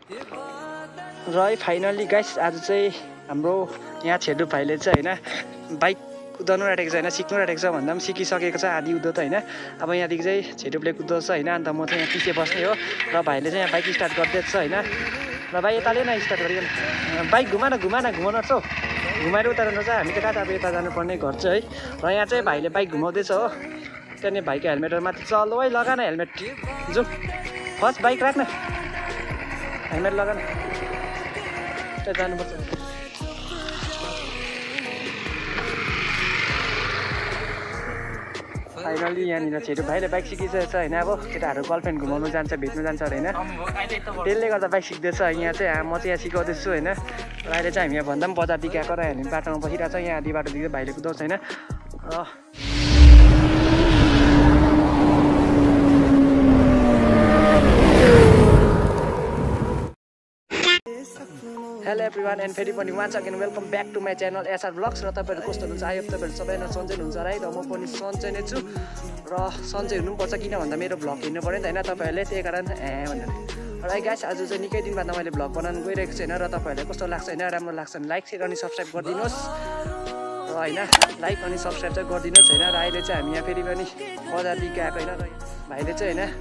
र finally guys आज चाहिँ हाम्रो यहाँ छेडु भाइले चाहिँ होइन बाइक कुदाउनु आँटेको छ होइन सिक्नु आँटेको छ भन्दा पनि सिकिसकेको छ आधी उद्धो त होइन। अब यहाँदेखि चाहिँ छेडुले कुदाउँछ होइन अन्त म चाहिँ यहाँ पछि बस्ने हो र भाइले चाहिँ यहाँ बाइक स्टार्ट गरिदिएको छ होइन। र भाइ यताले न स्टार्ट गरिकन बाइक घुमाउनु छ घुमाएर उतार्नु चाहिँ हामी चाहिँ कता अब यता जानुपर्ने घर चाहिँ है। र यहाँ चाहिँ भाइले बाइक घुमाउँदैछ हो त्यहाँदेखि भाइको हेलमेटहरू माथि चल्लो है लगा न हेलमेट जाउँ फर्स्ट बाइक राख्न हेलमेट लगा न त्यहाँ जानुपर्छ। फाइनली यहाँनिर छेडु भाइले बाइक सिकिसकेको छ होइन। अब केटाहरू गर्लफ्रेन्ड घुमाउनु जान्छ भेट्नु जान्छ अरे होइन त्यसले गर्दा बाइक सिक्दैछ। यहाँ चाहिँ म चाहिँ यहाँ सिकाउँदैछु होइन। र अहिले चाहिँ हामी यहाँ भन्दा पनि बजारदेखि आएको र हामी बाटोमा बसिरहेको छ यहाँ आधी बाटोदेखि भाइले कुदाउँछ होइन। हेलो एभ्रिवान एन्ड फेरि पनि once again welcome back to my channel SR vlogs. र तपाईँहरू कस्तो हुनुहुन्छ आयो तपाईँहरू सबैजना सन्चै हुनुहुन्छ है। र म पनि सन्चै नै छु र सन्चै हुनुपर्छ किन भन्दा मेरो भ्लग हेर्नु पऱ्यो नि त होइन तपाईँहरूले त्यही कारण भनेर। र गाइस आज चाहिँ निकै दिन बाद मैले भ्लग बनाउनु गइरहेको छु होइन। र तपाईँहरूलाई कस्तो लाग्छ होइन राम्रो लाग्छ भने लाइक सेयर अनि सब्सक्राइब गरिदिनुहोस् र होइन लाइक अनि सब्सक्राइब चाहिँ गरिदिनुहोस् होइन। र अहिले चाहिँ हामी यहाँ फेरि पनि बजारदेखि आएको होइन। र भाइले चाहिँ होइन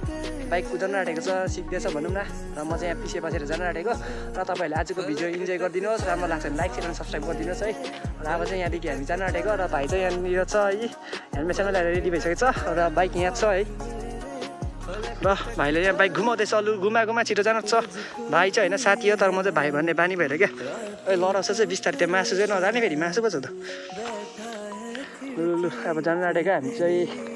बाइक कुदाउनु आँटेको छ सिक्दैछ भनौँ न। र म चाहिँ यहाँ पछि बसेर जान आँटेको र तपाईँहरूले आजको भिडियो इन्जोय गरिदिनुहोस् राम्रो लाग्छ भने लाइक सेयर अनि सब्सक्राइब गरिदिनुहोस् है। र अब चाहिँ यहाँदेखि हामी जान आँटेको र भाइ चाहिँ यहाँनिर छ है हेलमेटसँग ल्याएर रेडी भइसकेको छ र बाइक यहाँ छ है। र भाइले यहाँ बाइक घुमाउँदैछ लु घुमा छिटो जानु छ। भाइ चाहिँ होइन साथी हो तर म चाहिँ भाइ भन्ने बानी भएर क्या लडाउँछ चाहिँ बिस्तारै त्यो मासु चाहिँ नजाने फेरि मासु पो छ त लु अब जानु आँटेको हामी चाहिँ।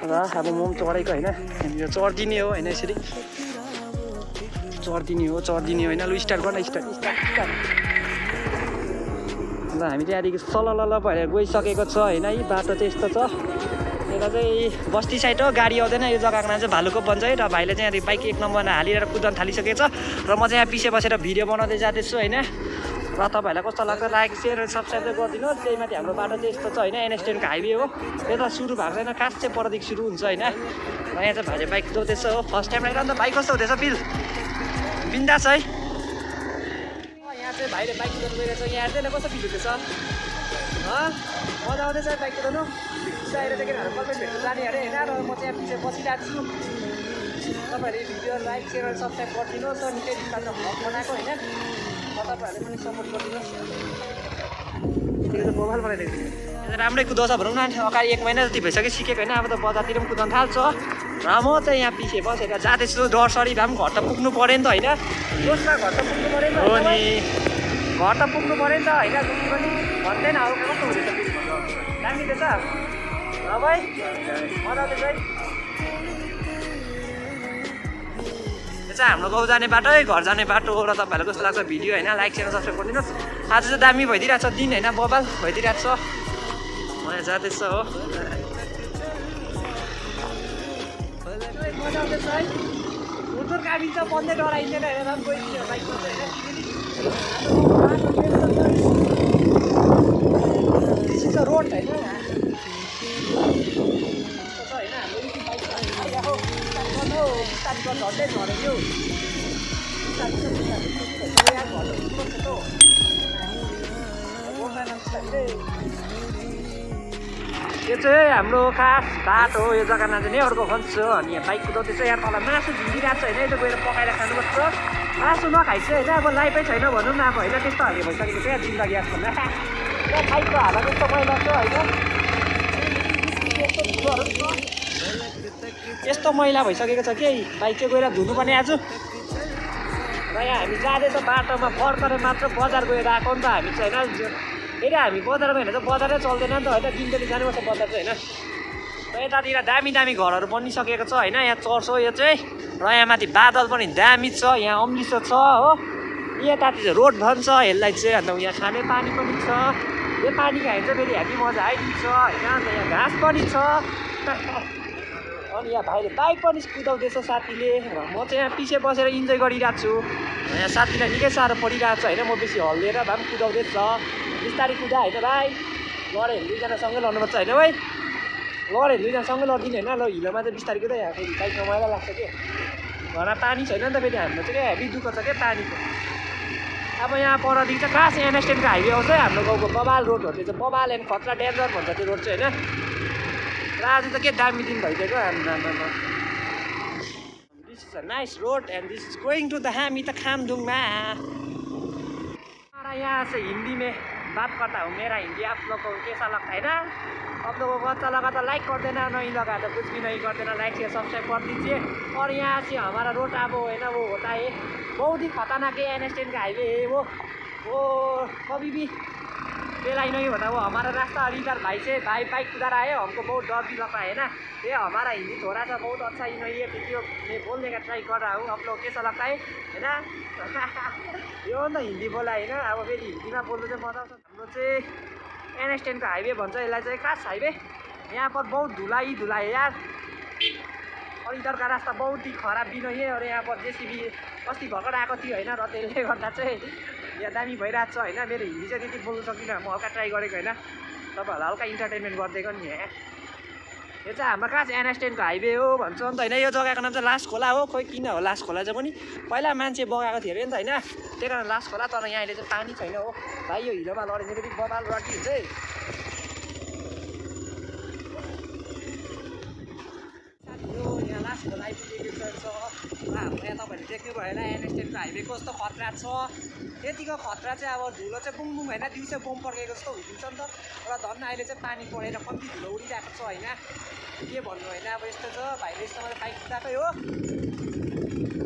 र अब म पनि चढेको होइन यहाँनिर चढिदिने हो होइन यसरी चढिदिने होइन लु स्टार्ट गर्न स्टार्ट। ल हामी चाहिँ यहाँदेखि सलल भएर गइसकेको छ होइन। यी बाटो चाहिँ यस्तो छ यता चाहिँ बस्ती साइड हो गाडी आउँदैन यो जग्गाको नाम चाहिँ भालुको बन्छ है। र भाइले चाहिँ यहाँदेखि बाइक एक नम्बरमा हालेर कुदाउन थालिसकेको छ र म चाहिँ यहाँ पछि बसेर भिडियो बनाउँदै जाँदैछु होइन। र तपाईँहरूलाई कस्तो लाग्छ लाइक सेयर सब्सक्राइब चाहिँ गरिदिनुहोस्। त्यही माथि हाम्रो बाटो चाहिँ यस्तो छ होइन एनएस10 को हाइवे हो यता सुरु भएको छैन खास चाहिँ परदेखि सुरु हुन्छ होइन। र यहाँ चाहिँ भाइले बाइक कुदाउँदैछ हो फर्स्ट टाइम आएर अन्त बाइक कस्तो हुँदैछ फिल बिन्दास है। यहाँ चाहिँ भाइले बाइक कुदाउनु गइरहेछ यहाँ चाहिँ कस्तो फिल हुँदैछ मजा आउँदैछ बाइक कुदाउनु आएर चाहिँ केटाहरू गर्लफ्रेन्ड भेट्नु जाने अरे होइन। र म चाहिँ यहाँ पछि बसिरहेको छु तपाईँहरूले भिडियो लाइक सेयर सब्सक्राइब गरिदिनुहोस् र निकै दिन बाद भ्लग बनाएको होइन तपाईँहरूले पनि सपोर्ट गरिदिनुहोस्। मोबाइल बनाइदिएको थियो राम्रै कुदाउँछ भनौँ न अगाडि 1 महिना जति भइसक्यो सिकेको होइन। अब त बजारतिर पनि कुदाउनु थाल्छ र म चाहिँ यहाँ पछि बसेर जाँदैछु डरसरी भए पनि घर त पुग्नु पऱ्यो नि त होइन दोस्रो घर त पुग्नु पऱ्यो नि त घर त पुग्नु पऱ्यो नि त होइन जति पनि भन्दैन अब कस्तो हुँदैछ दामी रहेछ ल भाइ मजा आउँदैछ है। चाहिँ हाम्रो गाउँ जाने बाटो है घर जाने बाटो हो। र तपाईँहरूलाई कस्तो लाग्छ भिडियो होइन लाइक सेयर सब्सक्राइब गरिदिनुहोस्। आज चाहिँ दामी भइदिरहेको छ दिन होइन बबाल भइदिरहेको छ म यहाँ जाँदैछ हो मजा आउँदैछ है हुर्दुर काबिन्छ बन्दै डराइँदैन हेरेर गइदियो बाइकमा होइन रोड होइन यो चाहिँ हाम्रो खास बाटो हो यो जग्गामा चाहिँ अर्को भन्छ अनि यहाँ बाइक कुदाउँदैछ यहाँ तल मासु झिकिरहेको छ होइन यो गएर पकाएर खानुपर्छ मासु नखाइछ होइन अब लाइफै छैन भनौँ न अब होइन त्यस्तो खाले भइसकेको छ यहाँ जिन्दगी आजकल र बाइकको हालत यस्तो मैला छ होइन यस्तो मैला भइसकेको छ कि बाइक चाहिँ गएर धुनुपर्ने आज। र यहाँ हामी जाँदैछ बाटोमा फर्केर मात्र बजार गएर आएको नि त हामी चाहिँ होइन फेरि हामी बजारमा हेर्दा चाहिँ बजारै चल्दैन नि त होइन दिनदेखि जानुपर्छ बजार चाहिँ होइन। र यतातिर दामी घरहरू बनिसकेको छ होइन यहाँ चर्च हो यो चाहिँ र यहाँ माथि बादल पनि दामी छ यहाँ अम्लिसो छ हो यतातिर चाहिँ रोड भन्छ यसलाई चाहिँ अन्त यहाँ खाने पानी पनि छ यो पानी खायो चाहिँ फेरि हामी मजा आइदिन्छ होइन अन्त यहाँ घाँस पनि छ अनि यहाँ भाइले बाइक पनि कुदाउँदैछ साथीले र म चाहिँ यहाँ पछि बसेर इन्जोय गरिरहेको छु। यहाँ साथीलाई निकै साह्रो परिरहेको छ होइन म बेसी हल्लिएर भए पनि कुदाउँदैछ बिस्तारै कुदा होइन भाइ गऱ्यो भने दुईजनासँगै लड्नुपर्छ होइन भाइ लड्यो दुईजना सँगै लडिदिने होइन ल हिलोमा चाहिँ बिस्तारै कुदाइ यहाँ फेरि बाइकमा मैला लाग्छ कि घरमा पानी छैन नि त फेरि हाम्रो चाहिँ क्या हेभी दुःख छ क्या पानीको अब यहाँ परदेखि चाहिँ खास एनएसटेनको हाइवे आउँछ है हाम्रो गाउँको बबाल रोड हो त्यो चाहिँ बबाल एन्ड खतरा डेन्जर भन्छ त्यो रोड चाहिँ होइन र आज त के दामी दिन भइदिएको हाम्रो this is a nice road and this is going to the हामी त खामदुङमा यहाँ से हिंदी में बात करता हूँ मेरा हिंदी आप लोग को कैसा लगता है ना आप लोगों को अच्छा लगा तो लाइक कर देना नहीं लगा तो कुछ भी नहीं कर देना लाइक शेयर सब्सक्राइब कर दीजिए और यहाँ से हमारा रोड अब है ना वो होता है बहुत ही खतरनाक है एनएसटेन का हाईवे है वो कभी भी बेलाई नहीं होता वो हमारा रास्ता और इधर भाई से भाई बाइक उधर आए हमको बहुत डर भी लगता है ना ये हमारा हिंदी थोड़ा सा बहुत अच्छा ही नहीं है वीडियो मैं बोलने का ट्राई कर रहा हूँ आप लोग कैसा लगता है ना यो त हिन्दी बोला होइन अब फेरि हिन्दीमा बोल्नु चाहिँ मजा आउँछ हाम्रो चाहिँ एनएसटेनको हाइवे भन्छ यसलाई चाहिँ खास हाइवे यहाँ पर बहुत धुला है यार और इधर का रास्ता बहुत ही खराब भी नहीं है और यहाँ पर जेसीबी अस्ति भर्खर आएको थियो होइन र त्यसले गर्दा चाहिँ यहाँ दामी भइरहेको छ होइन मेरो हिन्दी चाहिँ त्यति बोल्नु सकिनँ म हल्का ट्राई गरेको होइन तपाईँहरूलाई हल्का इन्टरटेनमेन्ट गरिदिएको नि यो चाहिँ हाम्रो खास एनएसटेनको हाइवे हो भन्छ नि त होइन यो जग्गाको नाम चाहिँ लास खोला हो खोइ किन हो लास खोला चाहिँ पनि पहिला मान्छे बगाएको थियो अरे नि त होइन त्यही कारण लास खोला तर यहाँ अहिले चाहिँ पानी छैन हो भाइ यो हिलोमा लडेर फेरि बबाल रटी हुन्छ है यहाँ लास खोला आइपुगेको छ हाम्रो यहाँ तपाईँहरूले देख्नुभयो होला एनएसटेनको हाइवे कस्तो खतरा छ यतिको खतरा चाहिँ अब धुलो चाहिँ बुङ बुङ होइन दिउँसो बम पड्केको जस्तो हुनुहुन्छ नि त र धन्न अहिले चाहिँ पानी परेर कम्ती धुलो उडिरहेको छ होइन के भन्नु होइन अब यस्तो छ भाइले यस्तो मैले बाइक कुदाएकै हो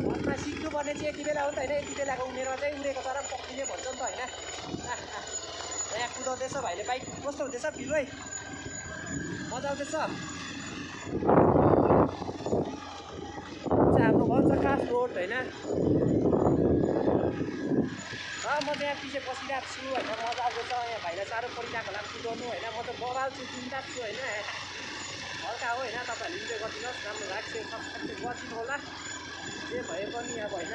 घरमा सिक्नुपर्ने चाहिँ यति बेला हो नि त होइन यति बेलाको उमेरमा चाहिँ उडेको तर पक्रिने भन्छ नि त होइन यहाँ कुदाउँदैछ भाइले बाइक कस्तो हुँदैछ फिल है मजा आउँदैछ हाम्रो घर छ खास रोड होइन म चाहिँ यहाँ पछि बसिरहेको छु होइन मजा आउँदैछ यहाँ भाइलाई साह्रो परिरहेको होला कुदाउनु होइन म त बबाल छु चिन्ता छु होइन हल्का हो होइन तपाईँहरूले इन्जोय गरिदिनुहोस् राम्रो लाग्छ सब्सक्राइब गरिदिनु होला जे भए पनि अब होइन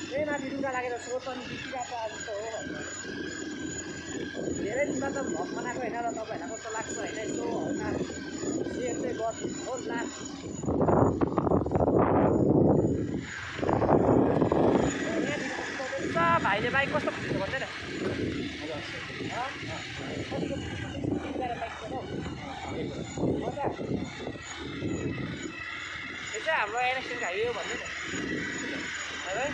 त्यही माथि रुगा लागेर सोच पनि बिग्रिरहेको आज त हो धेरै दिनमा त भ्लग बनाएको होइन र तपाईँहरूलाई कस्तो लाग्छ होइन यसो हल्का सेयर चाहिँ गरिदिनु होला भाइले बाइक कस्तो खुट्नु भन्दैन यो चाहिँ हाम्रो एनएसटेनको हाइवे हो भन्नु न है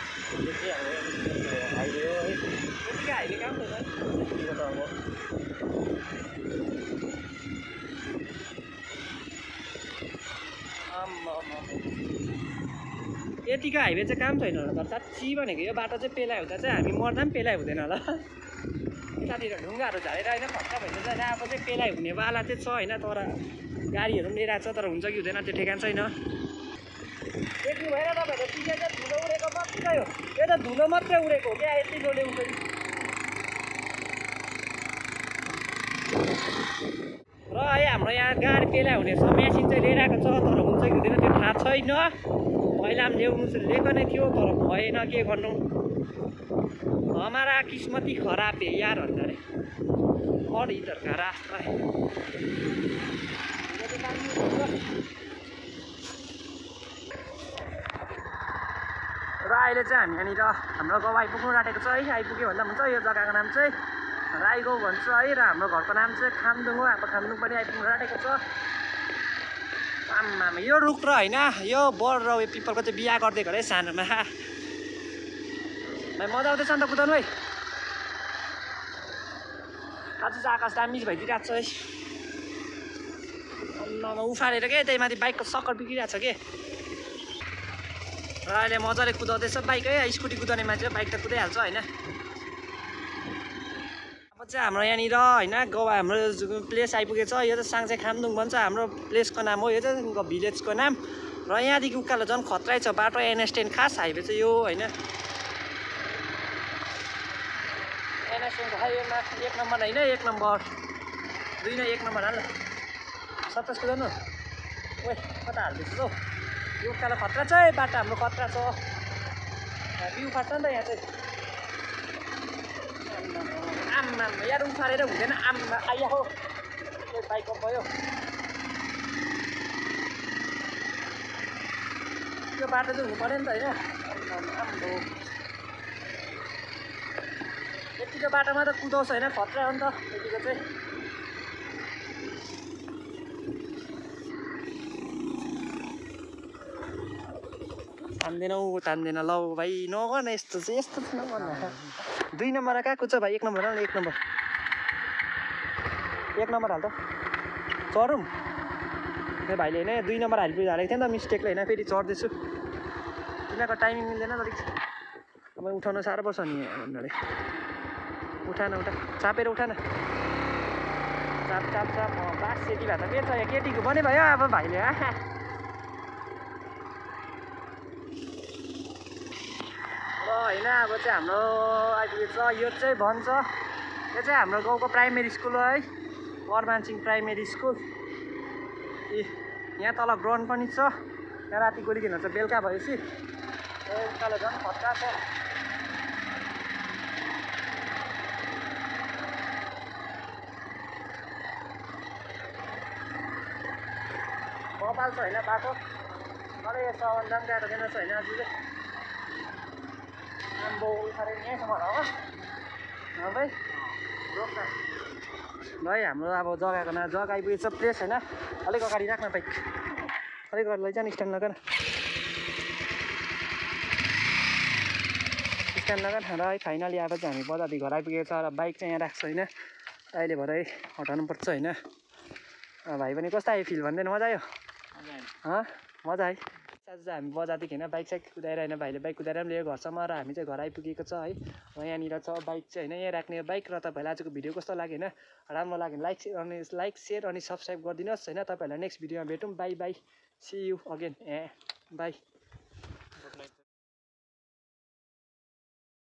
हाइवे हो है यतिकै हाइवे कहाँ पनि यतिको हाइवे चाहिँ काम छैन होला तर साँच्ची भनेको यो बाटो चाहिँ पेलाइ हुँदा चाहिँ हामी मर्दा पनि पेलाइ हुँदैन होला यतातिर ढुङ्गाहरू झारेर होइन खतरा भइदिन्छ होइन अब चाहिँ पेलाइ हुनेवाला चाहिँ छ होइन तर गाडीहरू पनि लिइरहेको छ तर हुन्छ कि हुँदैन त्यो ठेगान छैन देख्नु भएन तपाईँहरू पिछे चाहिँ धुलो उडेको मात्रै हो यो त धुलो मात्रै उडेको हो क्या यति जोडले हुन्छ र है हाम्रो यहाँ गाडी पेलाइ हुने छ मेसिन चाहिँ लिइरहेको छ तर हुन्छ कि हुँदैन त्यो थाहा छैन पहिला पनि ल्याउनु चाहिँ लिएको नै थियो तर भएन के गर्नु हमारा किस्मती खराब है यार भन्छ अरे और इधर का रास्ता है र अहिले चाहिँ हामी यहाँनिर हाम्रो गाउँ आइपुग्नु आँटेको छ है आइपुग्यो भन्दा हुन्छ यो जग्गाको नाम चाहिँ राई गाउँ भन्छ है र हाम्रो घरको नाम चाहिँ खामदुङ हो अब खामदुङ पनि आइपुग्नु आँटेको छ आम्मामा यो रुख र होइन यो बर र यो पिपलको चाहिँ बिहा गरिदिएको अरे सानोमा भाइ मजा आउँदैछ नि त कुदाउनु है आज चाहिँ आकाश दामी भइदिइरहेको छ है उफालेर के त्यही माथि बाइकको सक्कर बिग्रिरहेको छ के र अहिले मजाले कुदाउँदैछ बाइक है स्कुटी कुदाउने मान्छे बाइक त कुदाइहाल्छ होइन अब चाहिँ हाम्रो यहाँनिर होइन गाउँ हाम्रो प्लेस आइपुगेछ यो चाहिँ साङ्चे खामदुङ भन्छ हाम्रो प्लेसको नाम हो यो चाहिँ भिलेजको नाम र यहाँदेखि उकालो झन् खतरै छ बाटो एनएसटेन खास हाइवे चाहिँ यो होइन एनएसटेनको हाइवेमा 1 नम्बर होइन 1 नम्बर 2 न 1 नम्बर हाल 27 कुदाउनु ओए कता हाल्दैछु हौ यो उकालो खतरा छ है बाटो हाम्रो खतरा छ बिउ फाट्छ नि त यहाँ चाहिँ आम्मा यार उफालेर हुँदैन आम्मा आइया हो बाइक भयो यतिको बाटो चाहिँ हुनु पऱ्यो नि त होइन राम्रो यतिको बाटोमा त कुदाउँछ होइन खतरा हो नि त यतिको चाहिँ तान्दैन ल भाइ नगर्न यस्तो चाहिँ नगर्न 2 नम्बर कहाँ कुद्छ भाइ 1 नम्बर हाल 1 नम्बर 1 नम्बर हाल त चढौँ ए भाइले होइन 2 नम्बर हालेको थियो नि त मिस्टेकले होइन फेरि चढ्दैछु तिनीहरूको टाइमिङ मिल्दैन अलिक अब उठाउन साह्रो पर्छ नि भन्नाले उठा न चापेर उठा न चाप बास यति भए त के छ केटीको पनि भयो अब भाइले होइन अब चाहिँ हाम्रो आइपुगेछ यो चाहिँ भन्छ यो चाहिँ हाम्रो गाउँको प्राइमेरी स्कुल हो है बरमानसिंह प्राइमेरी स्कुल यहाँ तल ग्राउन्ड पनि छ यहाँ राति गोली खेल्नु छ बेलुका भएपछि उकालो झन् खतरा छ कपाल छ होइन बाटो अरे यो सावनदाम गएको छैन होइन आज चाहिँ आम्बो उखाएर यहीँसम्म होला हो भाइ रोक न भाइ हाम्रो अब जग्गा आइपुगेछ प्लेस होइन अलिक अगाडि राख्न बाइक अलिक अगाडि लैजा न स्ट्यान्ड लगा र है फाइनली अब चाहिँ हामी बजारदेखि घर आइपुगेको छ र बाइक चाहिँ यहाँ राख्छ होइन अहिले भरै हटाउनुपर्छ होइन भाइ पनि कस्तो आयो फिल भन्दैन मजा आयो मजा है आज चाहिँ हामी बजारदेखि होइन बाइक साइक कुदाएर होइन भाइले बाइक कुदाएर पनि लियो घरसम्म र हामी चाहिँ घर आइपुगेको छ है यहाँनिर छ बाइक चाहिँ होइन यहाँ राख्ने बाइक र तपाईँलाई आजको भिडियो कस्तो लाग्यो होइन राम्रो लाग्यो भने लाइक सेयर अनि सब्सक्राइब गरिदिनुहोस् होइन तपाईँहरूलाई नेक्स्ट भिडियोमा भेटौँ bye see you again by